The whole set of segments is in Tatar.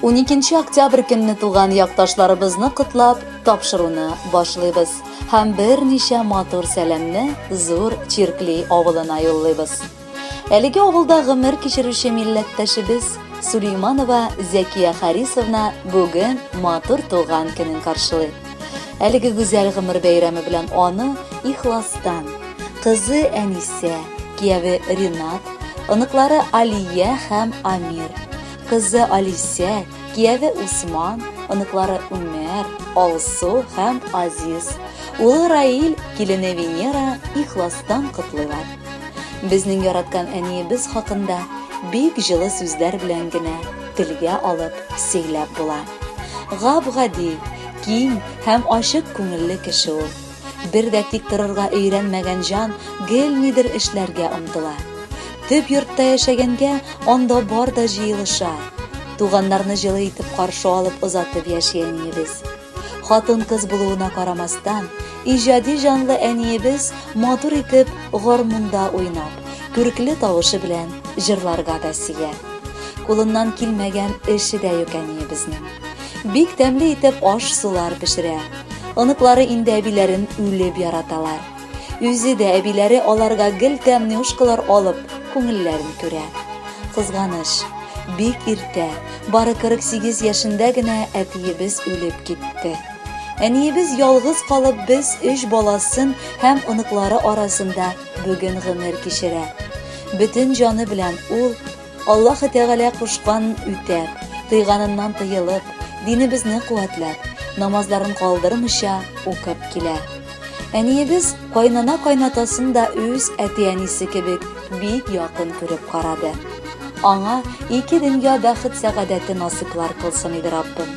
12 октябрь көнне туган якташларыбызны котлап, тапшыруны башлыйбыз һәм берничә матур сәламне Зур Чиркли авылына юллыйбыз. Әлеге авылда гомер кичерүче милләттәшебез Сулейманова Зәкия Харисовна бүген матур туган көнен каршылый. Әлеге гүзәл гомер бәйрәме белән аны ихластан кызы Әнисә, кияве Ринат, оныклары Алия һәм Амир, кызы Алисә, кияве Усман, оныклары Умәр, Алсу һәм Азиз, улы Раил, килене Венера ихластан котлыйлар. Безнең яраткан әниебез хакында бик җылы сүзләр белән генә телгә алып сөйләп була. Гап-гади, киң һәм ачык күңелле кеше ул. Бер дә тик торырга өйрәнмәгән җан гел нидер эшләргә омтыла. Төп йортта яшәгәнгә анда бар да җыелыша. Туганнарны җылы итеп каршы алып озатып яши әниебез. Хатын-кыз булуына карамастан, иҗади җанлы әниебез матур итеп гармунда уйнап, күрекле тавышы белән җырларга да сөя. Кулыннан килмәгән эше дә юк әниебезнең. Бик тәмле итеп аш-сулар пешерә. Оныклары инде әбиләрен үлеп яраталар. Үзе дә әбиләре аларга гел тәмнюшкалар алып, күңелләрен күрә. Кызганыч, бик иртә, бары 48 яшендә генә әтиебез үлеп китте. Әниебез ялгыз калып, без өч баласын һәм оныклары арасында бүген гомер кичерә. Бөтен җаны белән ул Аллаһы Тәгалә кушкан үтәп, тыйганыннан тыелып, динебезне куәтләп, намазларын калдырмыйча укып килә. Әниебез кайнана-кайнатасын да үз әти-әнисе кебек бик якын күреп карады. Аңа ике дөнья бәхет-сәгадәте насыйплар кылсын иде Раббым.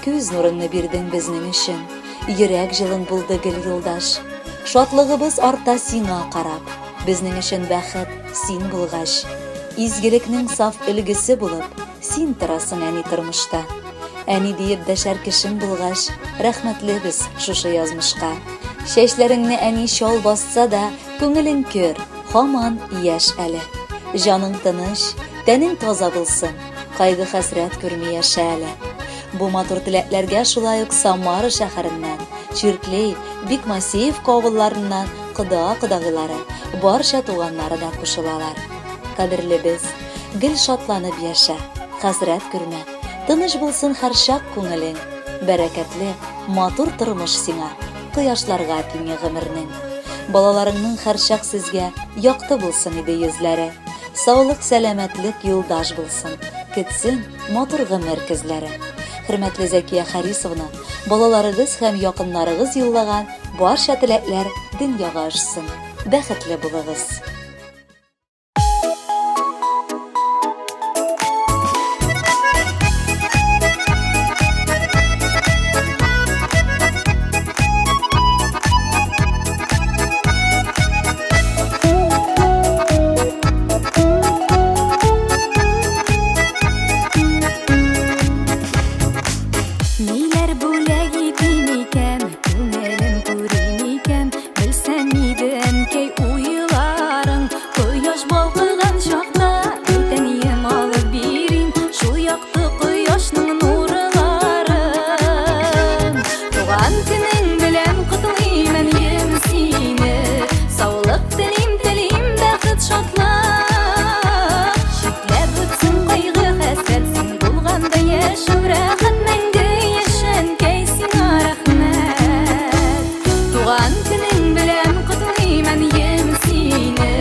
Күз нурыңны бирдең безнең өчен, йөрәк җылың булды гел юлдаш. Шатлыгыбыз арта сиңа карап, безнең өчен бәхет син булгач. Изгелекнең саф өлгесе булып, син торасың әни тормышта. Әни диеп дәшәр кешең булгач, рәхмәтлебез шушы язмышка. Чәчләреңне әни чал басса да, күңелең көр, һаман яшь әле. Җаның тыныч, тәнең таза булсын, кайгы-хәсрәт күрми яшә әле. Бу матур теләкләргә шулай ук Самара шәһәреннән, Чирклей, Бикмасеевка авылларыннан кода-кодагыйлары, барча туганнары да кушылалар. Кадерлебез, гел шатланып яшә, хәсрәт күрмә, тыныч булсын һәрчак күңелең, бәрәкәтле, матур тормыш сиңа, кояшларга тиңе гомернең. Балаларыңның һәрчак сезгә якты булсын иде йөзләре, саулык-сәламәтлек юлдаш булсын, көтсен матур гомер көзләре. Хөрмәтле Зәкия Харисовна, балаларыгыз һәм якыннарыгыз юллаган барча теләкләр дөньяга ашсын. Бәхетле булыгыз! Ниләр бүләк итим икән, күңелем күрим икән, белсәм иде, әнкәй, уйларың. Кояш балкыган чакта, әйтәнием алып бирим, шул якты кояшның нурларын. Туган көнең белән котлыйм, әнием, сине. Саулык телим, телим, бәхет, шатлык. Читләп үтсен кайгы, хәсрәт, син булганда яшәү рәхәт, мәңге яшә, әнкәй, сиңа рәхмәт. Туган көнең белән котлыйм, әнием, сине.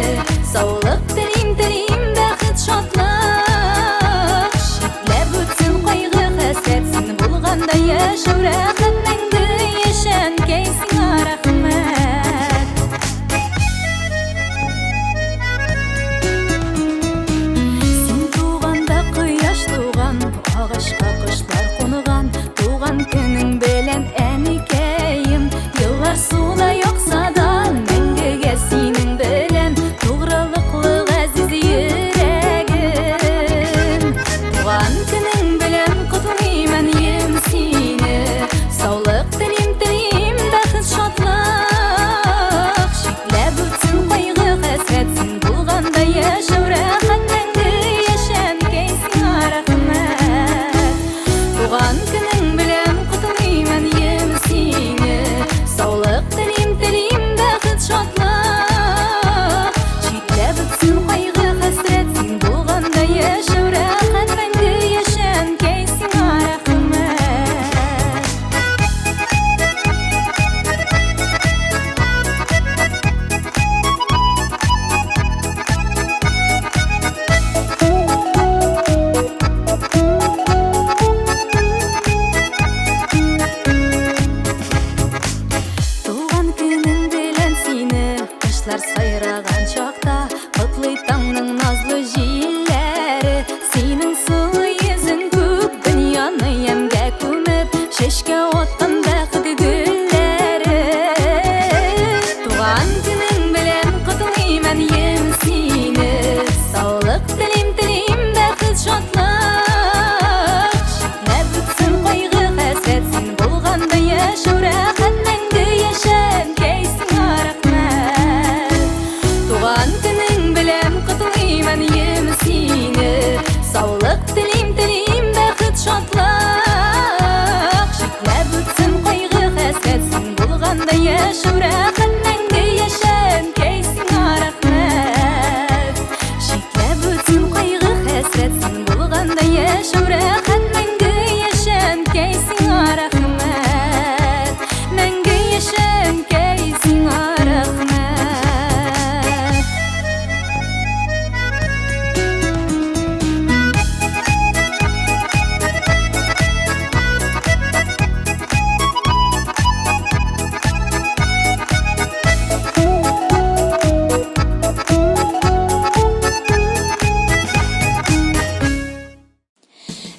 Саулык телим, телим, бәхет, шатлык. Читләп үтсен кайгы, хәсрәт, син булганда яшәү рәхәт, мәңге яшә, әнкәй, сиңа рәхмәт. Син туганда кояш туган, агачка кошлар кунган. Туган көнең белән, әникәем, еллар суда акса да, мәңгегә синең белән тугрылыклы газиз йөрәгем. Туган көнең белән котлыйм, әнием, сине. Саулык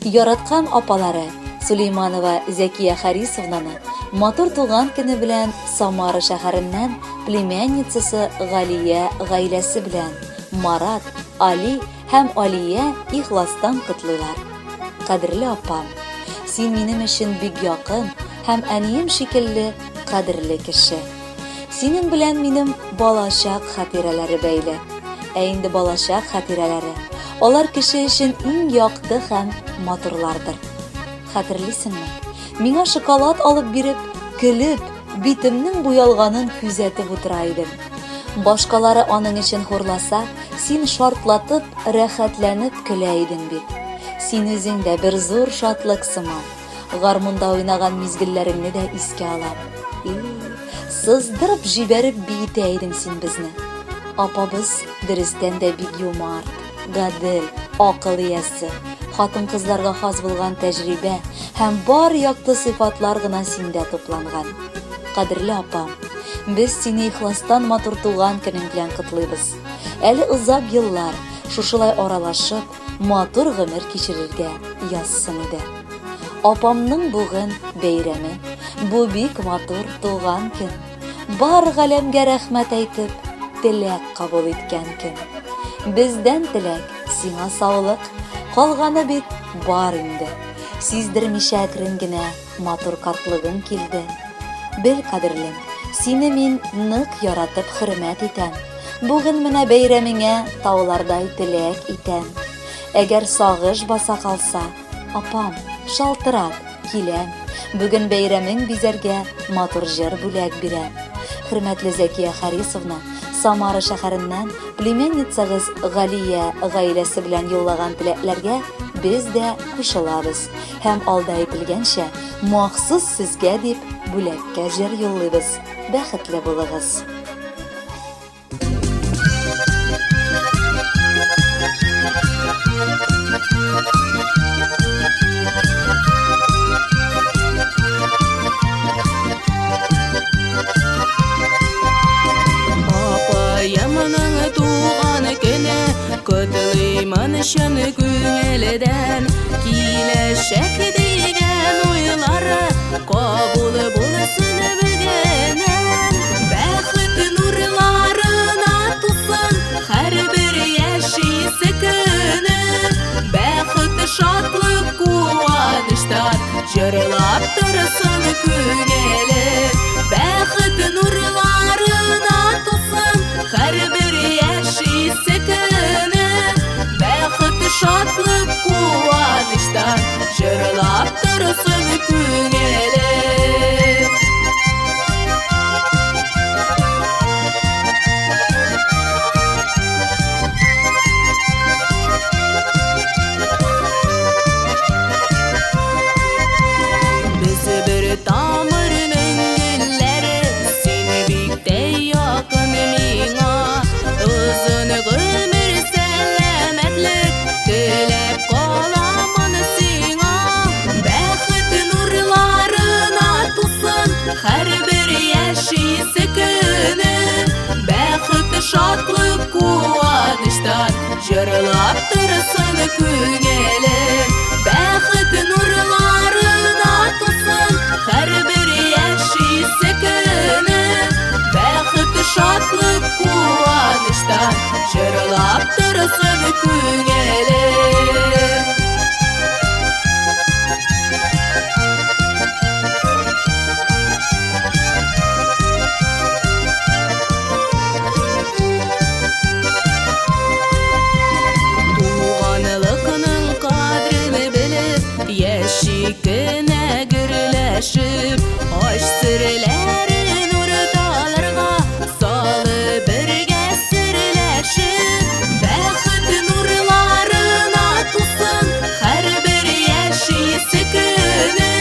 Яраткан апалары Сулейманова Зәкия Харисовнаны матур туган көне белән Самара шәһәреннән племянницасы Галия гаиләсе белән Марат, Али һәм Алия ихластан котлыйлар. Кадерле апам, син минем өчен бик якын һәм әнием шикелле кадерле кеше. Синең белән минем балачак хатирәләре бәйле. Ә инде балачак хатирәләре, алар кеше өчен иң якты һәм матурлардыр. Хәтерлисеңме? Миңа шоколад алып биреп, көлеп, битемнең буялганын күзәтеп утыра идем. Башкалары аның өчен хурласа, син шартлатып, рәхәтләнеп көлә идең бит. Син үзең дә бер зур шатлык сыман. Гармунда уйнаган мизгелләреңне дә искә алам. И, сыздырып җибәреп биетә идең син безне. Апабыз дөрестән дә бик юмарт, гадел, акыл иясе. Хатын-кызларга хас булган тәҗрибә һәм бар якты сыйфатлар гына синдә тупланган. Кадерле апам, без сине ихластан матур туган көнең белән котлыйбыз. Әле озак еллар шушылай аралашып, матур гомер кичерергә язсын иде. Апамның бүген бәйрәме. Бу бик матур туган көн. Бар галәмгә рәхмәт әйтеп, теләк кабул иткән көн. Бездән теләк, сиңа саулык, калганы бит бар инде. Сиздермичә әкрен генә матур картлыгың килде. Бел, кадерлем, сине мин нык яратып хөрмәт итәм. Бүген менә бәйрәмеңә таулардай теләк итәм. Әгәр сагыш баса калса, апам, шалтырат, киләм. Бүген бәйрәмең бизәргә матур җыр бүләк бирәм. Хөрмәтле Зәкия Харисовна, Самара шәһәреннән племянницагыз Галия гаиләсе белән юллаган теләкләргә без дә кушылабыз һәм алда әйтелгәнчә, махсус сезгә дип бүләккә җыр юллыйбыз. Бәхетле булыгыз! Апаемның туган көне котлыймын чын күңелдән. Киләчәк дигән уйлары кабул булсын бүгеннән. Бәхет нурларына тулсын һәрбер яшисе көне. Бәхет, шатлык, куаныштан җырлап торсын күңеле. Бәхет нурларына тулсын һәрбер яшисе көне. Бәхет, шатлык, куаныштан җырлап торсын күңеле. Без бер тамырның гөлләре, син бик тә якын миңа. Озын гомер, сәламәтлек теләп каламын сиңа. Бәхет нурларына тулсын һәрбер яшисе көне. Бәхет, шатлык, куаныштан җырлап торсын күңеле. Бәхет нурларына тулсын һәрбер яшисе көне. Бәхет, шатлык, куаныштан җырлап торсын күңеле. Туганлыкның кадерен белеп, яши кенә гөрләшеп, ач серләрен урталарга салып бергә серләшеп, бәхет нурларына тулсын һәрбер яшисе көне.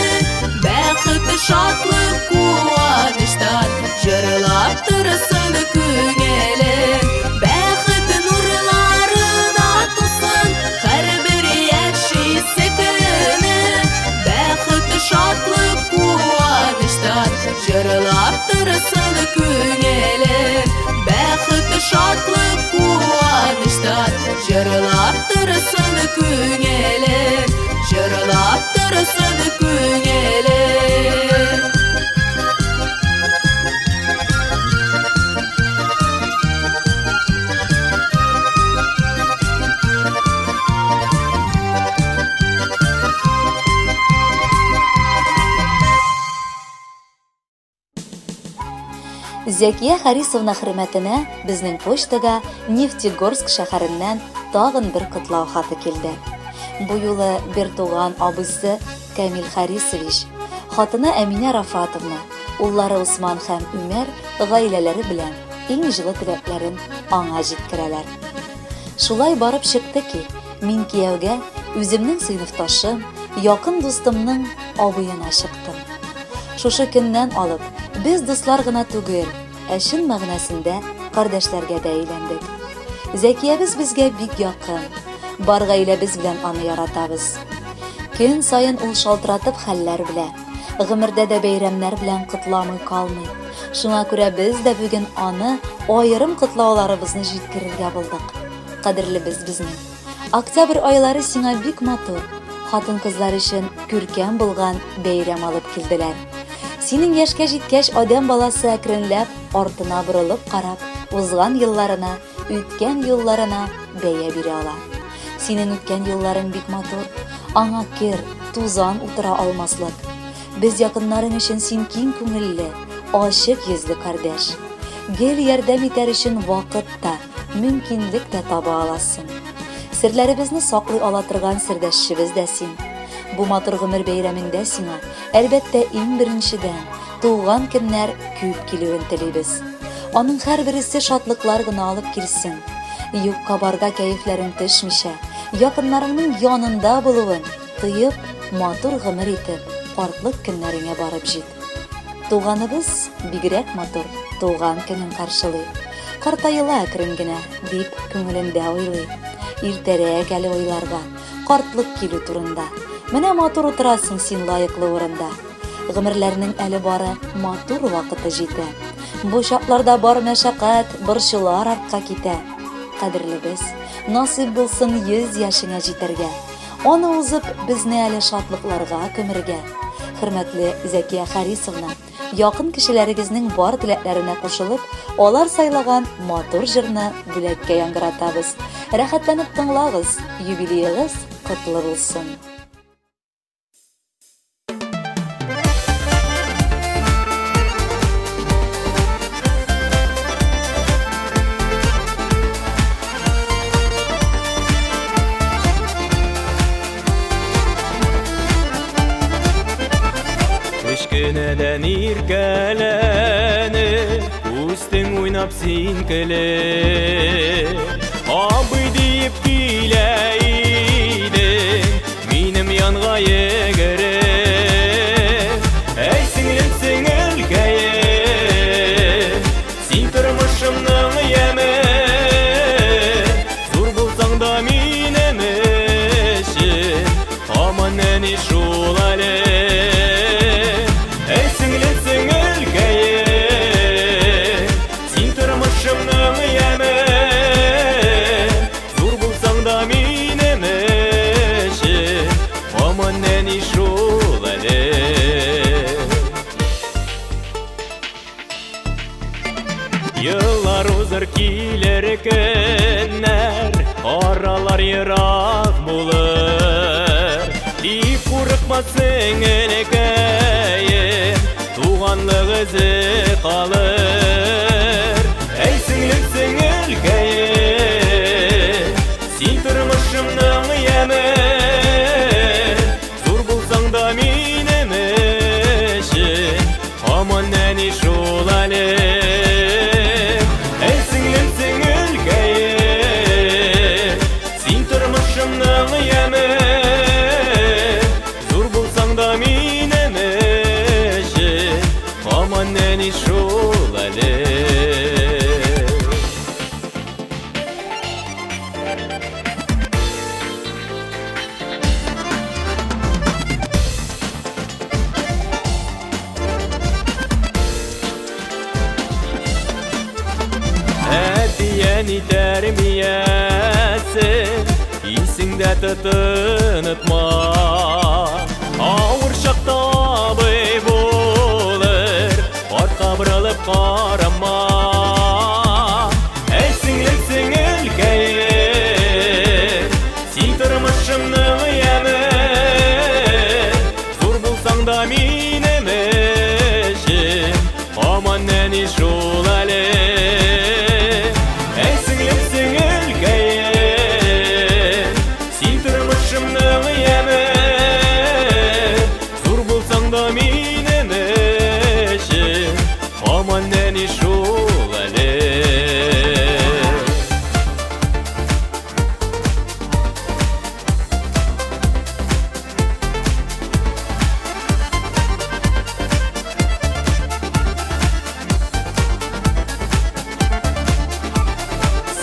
Бәхет, шатлык, куаныштан җырлап торсын күңеле. Бәхет нурларына тулсын һәрбер яшисе көне. Бәхет, шатлык, куаныштан җырлап торсын күңеле. Бәхет, шатлык, куаныштан куаныштан җырлап торсын күңелем, җырлап торсын күңелем. Зәкия Харисовна хөрмәтенә безнең почтага Нефтегорск шәһәреннән тагын бер котлау хаты килде. Бу юлы бертуган абыйсы Камил Харисович, хатыны Әминә Рафатовна, уллары Усман һәм Үмәр гаиләләре белән иң җылы теләкләрен аңа җиткерәләр. Шулай барып чыкты ки, мин кияүгә үземнең сыйныфташым, якын дустымның абыена чыктым. Шушы көннән алып, без дуслар гына түгел, ә чын мәгънәсендә кардәшләргә дә әйләндек. Зәкиябез безгә бик якын. Бар гаиләбез белән аны яратабыз. Көн саен ул шалтыратып хәлләр белә. Гомердә дә бәйрәмнәр белән котламый калмый. Шуңа күрә без дә бүген аны аерым котлауларыбызны җиткерергә булдык. Кадерлебез безнең. Октябрь айлары сиңа бик матур, хатын-кызлар өчен күркәм булган бәйрәм алып килделәр. Синең яшькә җиткәч, адәм баласы әкренләп артына борылып карап, узган елларына, үткән юлларына бәя бирә ала. Синең үткән юлларың бик матур, аңа кер, тузан утыра алмаслык. Без якыннарың өчен син киң күңелле, ачык йөзле кардәш. Гел ярдәм итәр өчен вакыт та, мөмкинлек тә таба аласың. Серләребезне саклый ала торган сердәшчебез дә син. Бу матур гомер бәйрәмеңдә сиңа, әлбәттә, иң беренчедән, туган көннәр күп килүен телибез. Аның һәрбересе шатлыклар гына алып килсен. Юкка барга кәефләрең төшмичә, якыннарыңның янында булуын тоеп, матур гомер итеп, картлык көннәреңә барып җит. Туганыбыз бигрәк матур туган көнен каршылый. Картаела әкрен генә, дип күңелендә уйлый. Иртәрәк әле уйларга, картлык килү турында. Менә матур утырасың син лаеклы урында. Гомерләрнең әле бары матур вакыты җитә. Бу чакларда бар мәшәкать, борчулар артка китә. Кадерлебез, насыйп булсын 100 яшеңә җитәргә. Аны узып, безне әле шатлыкларга күмергә. Хөрмәтле Зәкия Харисовна, якын кешеләрегезнең бар теләкләренә кушылып, алар сайлаган матур җырны бүләккә яңгыратабыз. Рәхәтләнеп тыңлагыз, юбилеегыз котлы булсын. Кечкенәдән иркәләнеп, үстең уйнап син көлеп. Абый диеп килә идең, минем янга йөгереп. Әй, сеңлем, сеңелкәем, син тормышымның яме. Зур булсаң да минем өчен, һаман нәни шул әле. Әй, сеңлем, сеңелкәем, син тормышымның яме. Зур булсаң да минем өчен, һаман нәни шул әле. Еллар узыр килер көннәр, аралар ерак булыр. Тик курыкма, сеңелкәем, туганлык эзе калыр. Әй, сеңлем, сеңелкәем, син тормышымның яме. Зур булсаң да минем өчен, һаман нәни шул әле. Әй, сеңлем, сеңелкәем, син тормышымның яме. Зур булсаң да минем өчен, һаман нәни шул әле. Әти-әни тәрбиясе, Үзеңдә тотынытма. Авыр чакта абый булыр, артка борылып карама. Әй, сеңлем, сеңелкәем, син тормышымның яме. Зур булсаң да минем өчен, һаман нәни шул әле. Әй, сеңлем, сеңелкәем, син тормышымның яме. Зур булсаң да минем өчен, һаман нәни шул әле.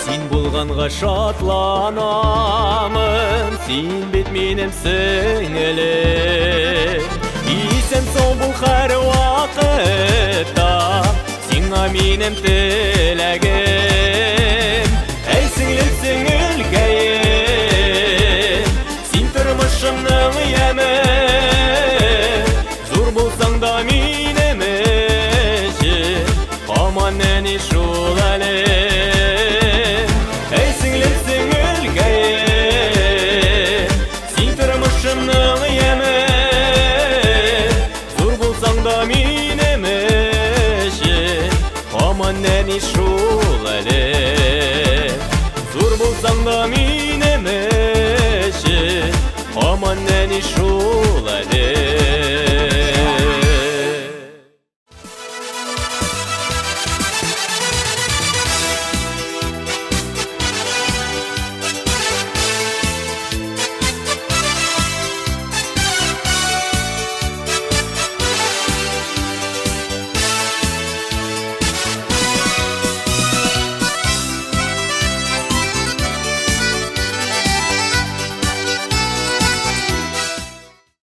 Син булганга шатланамын, син бит минем сеңелем. Исән сау бул һәр вакытта, сиңа минем теләгем. Әй, сеңлем, сеңелкәем, син тормышымның яме. Зур булсаң да минем өчен, һаман нәни шул әле. Әй, сеңлем, сеңелкәем, син тормышымның яме. Зур булсаң да минем өчен, һаман нәни шул әле. Зур булсаң да минем өчен, һаман нәни